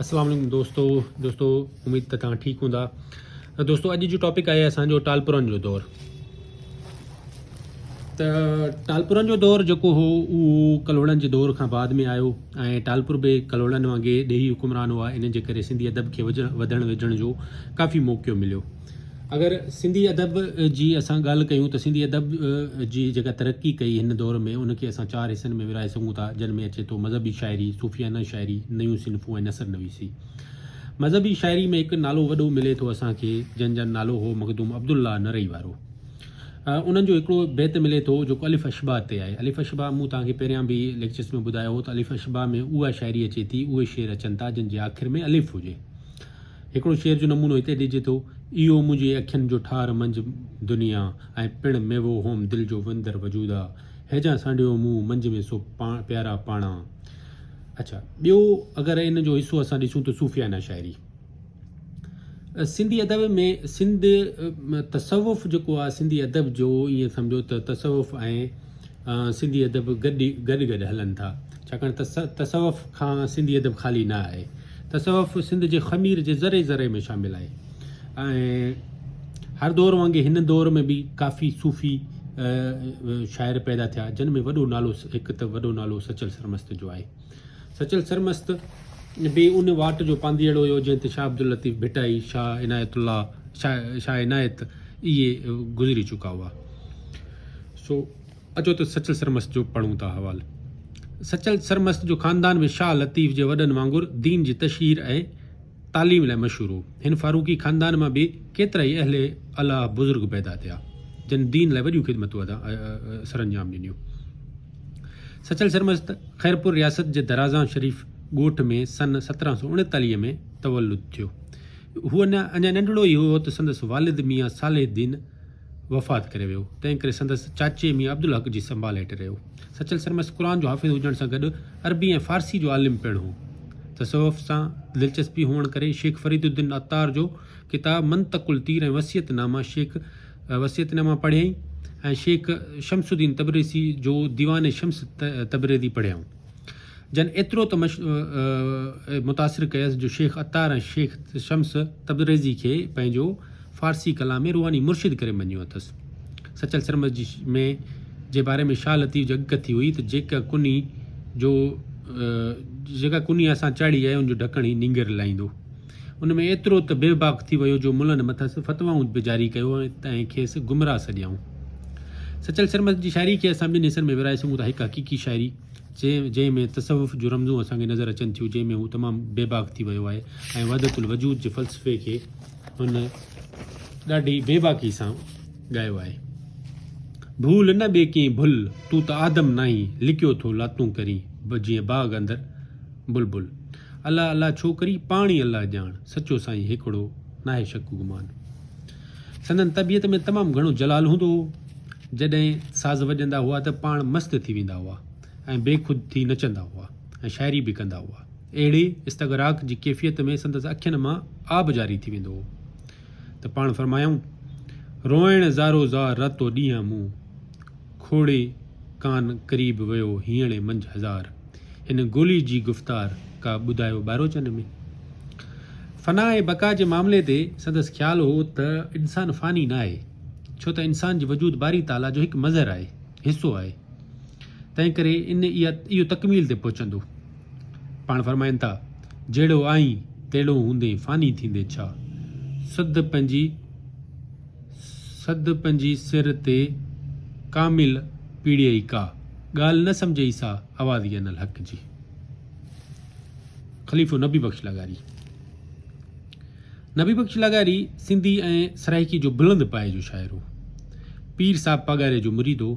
السلام عليڪم دوستو دوستو اميد ته توهان ٺيڪ هوندا دوستو اڄ جو ٽاپڪ آهي اسان جو ٽالپرن جو دور ته ٽالپرن جو دور جيڪو هو اهو ڪلهوڙن جي دور کان بعد ۾ آيو ۽ ٽالپر به ڪلهوڙن وانگي ڏيهي حڪمران هئا ان جي ڪري سنڌي ادب کي وڌڻ ويجهڻ جو ڪافي موقعو مليو اگر سنڌي ادب جي اسان ڳالهه ڪيون ته سنڌي ادب جي جيڪا ترقي ڪئي هن دور ۾ ان کي اسان چار حصن ۾ ورهائي سگهون ٿا جن ۾ اچي ٿو مذهبي شاعري، صوفيانه شاعري، نيون صنفون ۽ نثر نويسي. مذهبي شاعري ۾ هڪ نالو وڏو ملي ٿو اسان کي جنهن جا نالو هو مخدوم عبدالله نرئي وارو. انهن جو هڪڙو بيت ملي ٿو جيڪو الف اشباع تي آهي. الف اشباع مون توهان کي پهريان به ليڪچرس ۾ ٻڌايو هو ته الف اشباع ۾ اها شاعري اچي ٿي اهي شعر اچن ٿا جن جي آخر ۾ الف هجي. هڪڙو شعر جو نمونو هتي ڏجي ٿو، اهو منهنجي اکين جو ٺار منجهه دنيا، ۽ پڻ ميوو هوم دل جو وندر وجودا، هيجان سانڍيو مون منجهه ۾ سو پيارا پاڻا. اڇا ٻيو اگر ان جو حصو اسان ڏسون ته صوفيانه شاعري. سنڌي ادب ۾ سنڌ تصوف جيڪو آهي سنڌي ادب جو ائين سمجهو ته تصوف ۽ سنڌي ادب گڏ گڏ گڏ هلن ٿا، ڇاڪاڻ ته تصوف کان سنڌي ادب خالي نه آهي. تصوف سنڌ جي خمير جي ذري ذري ۾ شامل آهي ۽ هر دور وانگي هن دور ۾ به ڪافي صوفي شاعر پيدا ٿيا، جن ۾ وڏو نالو هڪ ته وڏو نالو سچل سرمست جو آهي. سچل سرمست به ان واٽ جو پانڌيئڙو هيو، جنهن تي شاهه عبداللطيف ڀٽائي، شاهه عنايت الله، شاهه عنايت اهي گذري چڪا هئا. سو اچو ته سچل سرمست جو پڙهون ٿا حوال. سچل سرمست جو خاندان به شاهه لطيف جي وڏن وانگر دين جي تشهير ۽ تعليم لاء مشهور هو. هن فاروقي خاندان مان به ڪيترائي اهل الله بزرگ پيدا ٿيا، جن دين لاء وڏيون خدمتون ادا سرانجام ڏنيون. سچل سرمست خيرپور رياست جي درازان شريف ڳوٺ ۾ سن 1739 ۾ تولد ٿيو. هو اڃا ننڍڙو ئي هو ته سندس والد ميان صالح الدين وفات ڪري ويو، تنهن ڪري سندس چاچي ميان عبدالحق جي سنڀال هيٺ رهيو. سچل سرمست قرآن جو حافظ هجڻ سان گڏ عربي ۽ فارسي جو عالم پڻ هو. تصوف سان دلچسپي هئڻ ڪري شيخ فريد الدين عطار جو ڪتاب منطق الطير ۽ وصيت نامه شيخ وصيت نامه پڙهيائين ۽ شيخ شمس الدين تبريزي جو ديوان شمس تبريزي پڙهيائون. جن ايترو ته متاثر ڪيس جو شيخ عطار ۽ شيخ شمس تبريزي کي پنهنجو فارسي ڪلام ۾ روحاني مرشد ڪري مڃيو اٿس. سچل سرمست جي ۾ جي باري ۾ شاهه لطيف جي اڳڪٿي هئي ته جيڪا ڪني جو جيڪا ڪني اسان چاڙهي آهي ان جو ڍڪڻ هي نينگر لائيندو. ان ۾ ايترو ته بي باڪ ٿي ويو جو ملن مٿس فتوائون به جاري ڪيو ۽ کيس گمراهه سڏيائون. سچل سرمست جي شاعري کي اسان ٻن حصن ۾ ورهائي سگهون ٿا هڪ حقيقي شاعري جنهن ۾ تصوف جون رمزون اسان کي نظر اچن ٿيون جنهن ۾ هو تمام بي باڪ ٿي ويو آهي ۽ وحدت الوجود جي فلسفي کي هن ڏاڍي بي باڪي سان ڳايو آهي. ڀول نه ٻي ڪنهن ڀل، تون ته آدم ناهين، لڪيو ٿو لاتون ڪرين، جيئن باغ اندر بلبل. الله الله ڇو ڪرين، پاڻ ئي الله ڄاڻ، سچو سائين هيڪڙو، ناهي شڪ گمان. سندن طبيعت ۾ تمام گهڻو جلال هوندو هو. جڏهن ساز وڄندا هئا ته پاڻ مست ٿي ويندا هئا ۽ بي خود ٿي نچندا هئا ۽ شاعري به ڪندا هئا. اهڙي استغراق جي ڪيفيت ۾ سندس اکين مان آب جاري ٿي ويندو هو ته پاڻ فرمايائون، روئڻ زارو زار راتو ڏينهن مون، کوڙي ڪان قريب ويو هينئڙي منجهه هزار، هن گولي جي گفتار ڪا ٻڌايو ٻاروچن ۾. فنا ۽ بقا جي معاملي تي سندس خيال هو ته انسان فاني ناهي، ڇو ته انسان جي وجود باري تعاليٰ جو هڪ مظهر آهي، حصو آهي، تنهنڪري ان اهو تڪميل تي پهچندو. پاڻ فرمائن ٿا، جهڙو آهين تهڙو هوندين فاني ٿيندين ڇا؟ سڌ پنهنجي سڌ پنهنجي سر تي ڪامل پيڙيئي ڪا، ڳالهه نه سمجهئي سا آوازي انا الحق جي. خليفو نبي بخش لغاري نبي بخش لغاري سنڌي ۽ سرائيڪي جو بلند پايي جو شاعر هو. پير صاحب پاڳاري جو مريد هو،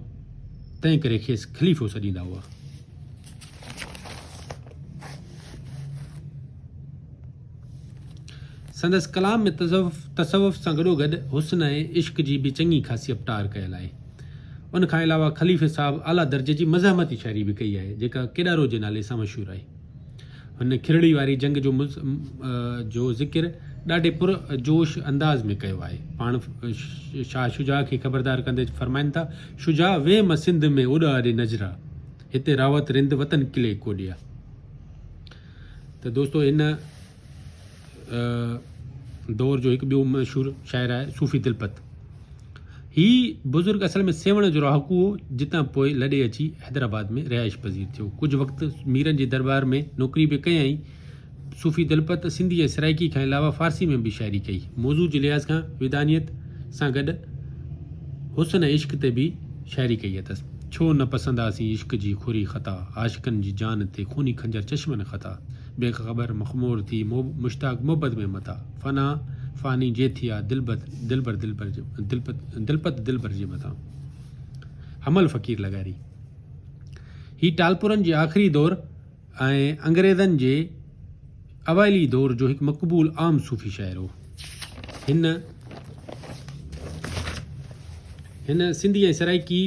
تنهن ڪري کيس خليفو سڏيندا هئا. سندس ڪلام ۾ تصوف سان گڏوگڏ حسن ۽ عشق جي به چڱي خاصي اپٽار ڪيل آهي. ان کان علاوه خليفي صاحب اعليٰ درجي جي مزاحمتي شاعري به ڪئي آهي، جيڪا ڪيڏارو جي نالي سان مشهور آهي. هن کرڙي واري جنگ جو جو ذڪر ڏاڍي پر جوش انداز ۾ ڪيو آهي. پاڻ شاهه شجاع کي خبردار ڪندي فرمائن ٿا، شجاع ويم سنڌ ۾ اڏا ڏي نجرا. هتي راوت رند وطن قلعي ڪوڏيا. ته دوستو هن. دور جو هڪ ٻيو مشهور شاعر آهي صوفي دلپت. هي بزرگ اصل ۾ سيوهڻ جو رهاڪو هو، جتان پوء لڏي اچي حيدرآباد ۾ رهائش پذير ٿيو. ڪجهه وقت ميرن جي درٻار ۾ نوڪري به ڪيائين. صوفي دلپت سنڌي ۽ سرائيڪي کان علاوه فارسي ۾ به شاعري ڪئي. موضوع جي لحاظ کان ودانيت سان گڏ حسن ۽ عشق تي به شاعري ڪئي اٿس. ڇو نه پسنداسين عشق جي کوري خطا، عاشقن جي جان تي خوني خنجر چشمن خطا. بي خبر مخمور ٿي مشتاق محبت ۾ متا، فنا فاني جي ٿيا دلبت دلبر دلبر جي دلپت دلپت دلبر جي متان. حمل فقير لغاري هي ٽالپرن جي آخري دور ۽ انگريزن جي اوائلي دور جو هڪ مقبول عام صوفي شاعر هو. هن هن سنڌي ۽ سرائيڪي.